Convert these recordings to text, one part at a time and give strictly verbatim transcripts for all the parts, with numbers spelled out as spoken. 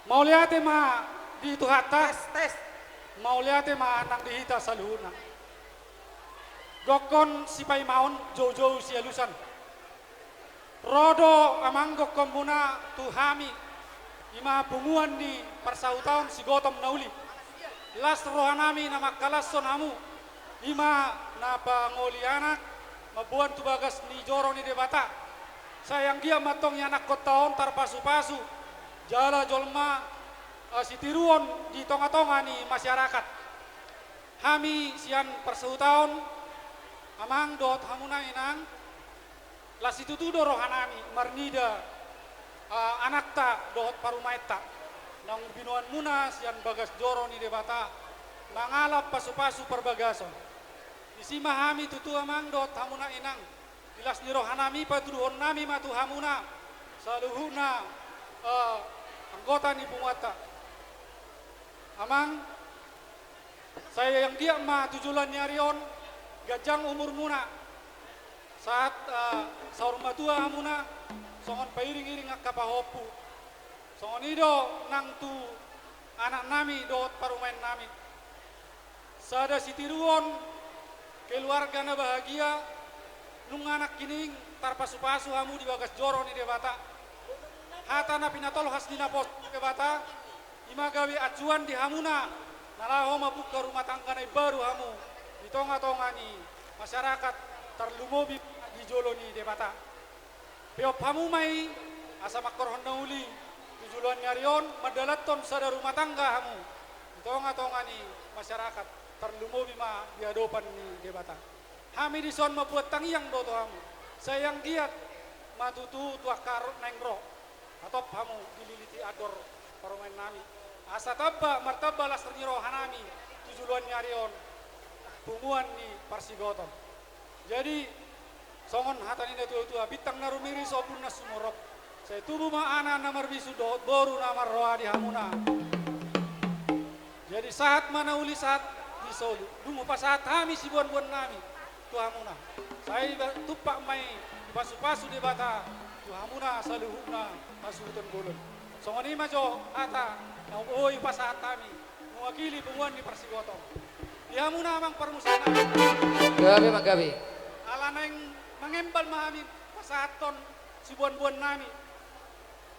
Mauliate ma di Tuhanta. Tes, tes. Mauliate ma nang di hita saluhutna. Gokhon sipaimaon, joujou sialusan. Ro do amang gokhonmuna tu hami, i ma punguan ni parsahutaon Sigotom na uli. Las rohanami na mangkalashon hamu, i ma na pangoli anak, mamboan tu bagas ni joro ni Debata. Sai anggiat ma antong ianakhonta on tarpasupasu, jala jolma, eh, sitiruon di tongatonga ni masyarakat. Hami sian parsahutaon, amang dohot hamuna inang, las situtu do rohanami marnida, ah, anakta dohot parumaenta, naung binoanmuna sian bagas joro ni Debata, mangalap pasupasu parbagason. Disi ma hami tutu amang dohot hamuna inang, di las ni rohanami patuduhonnami ma tu hamuna, saluhutna, eh, anggota ni punguanta. Amang, sai anggiat ma tu joloan ni ari on, ganjang umurmuna. Sahat, eh, saur matua hamuna, songon pairingiring angka pahompu. Songon i do nang tu anaknami dohot parumaennami. Sada sitiruon keluarga na bahagia, nunga nangkining tarpasupasu hamu di bagas joro ni Debata. Hata na pinatolhas ni naposo ni Debata, i ma gabe acuan di hamuna, na laho mambuka rumah tangga na imbaru hamu di tongatonga ni masyarakat, tarlumobi di jolo ni Debata. Peop hamu ma i, asa mangkorhon na uli, tu joloan ni ari on, mandalanhon sada rumah tangga hamu di tongatonga ni masyarakat, tarlumobi ma di adopan ni Debata. Hami dison mambuat tangiang do tu hamu, sai anggiat ma tutu tu angka ro-, naeng ro, hatop hamu dililiti andor parumaennami. Asa tamba, martamba las ni rohanami tu joloan ni ari on, punguan ni parsigotom. Jadi, songon hata ni natuatua, bintang na rumiris ombun na sumorop. Sai tubu ma anak na marbisuk dohot boru na marroha di hamuna. Jadi sahat ma na uli sahat di solu. Dung hupasahat hami siboanboannami tu hamuna, sai ba-, tumpak ma i dipasupasu Debata tu hamuna saluhutna hasuhuton bolon. Songon i ma jo hata na boi hupasahat hami mewakili punguan ni parsigotom. Di hamuna amang parmusik nami. Gabe ma gabe. Ala naeng mangembal ma hami pasahathon siboanboannami,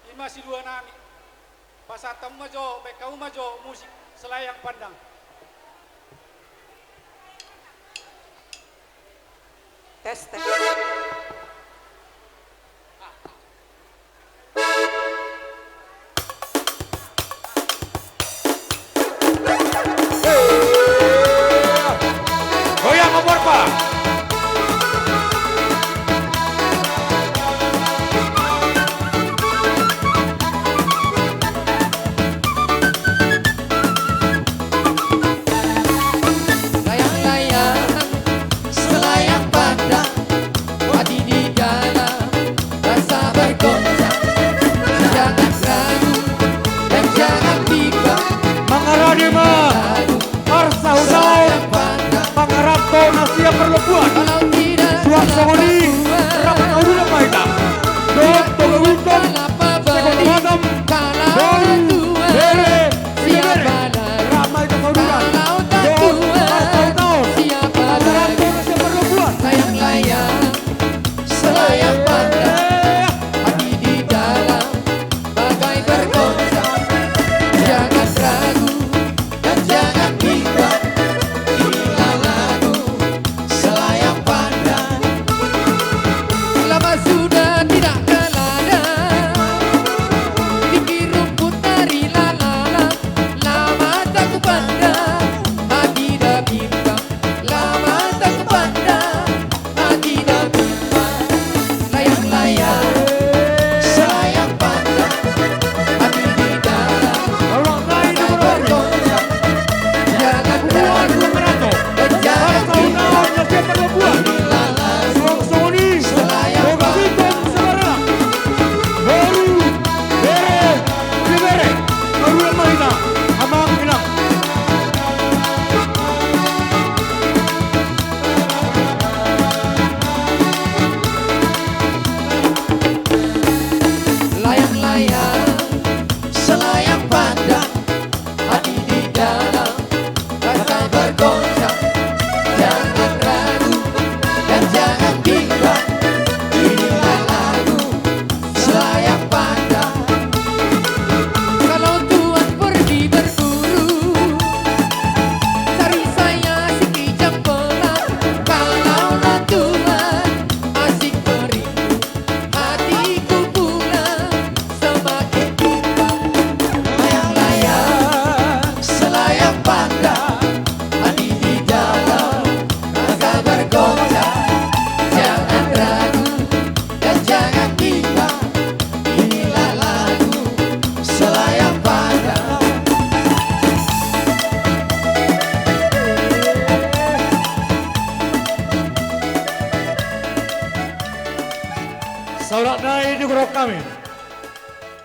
i ma siluanami. Pasahat hamu ma jo, baen hamu ma jo musik Selayang Pandang. Tes, tes. Goyang, Om Orpa. Layang-layang, selayang pandang,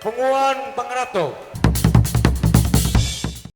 Punguan Pangranto.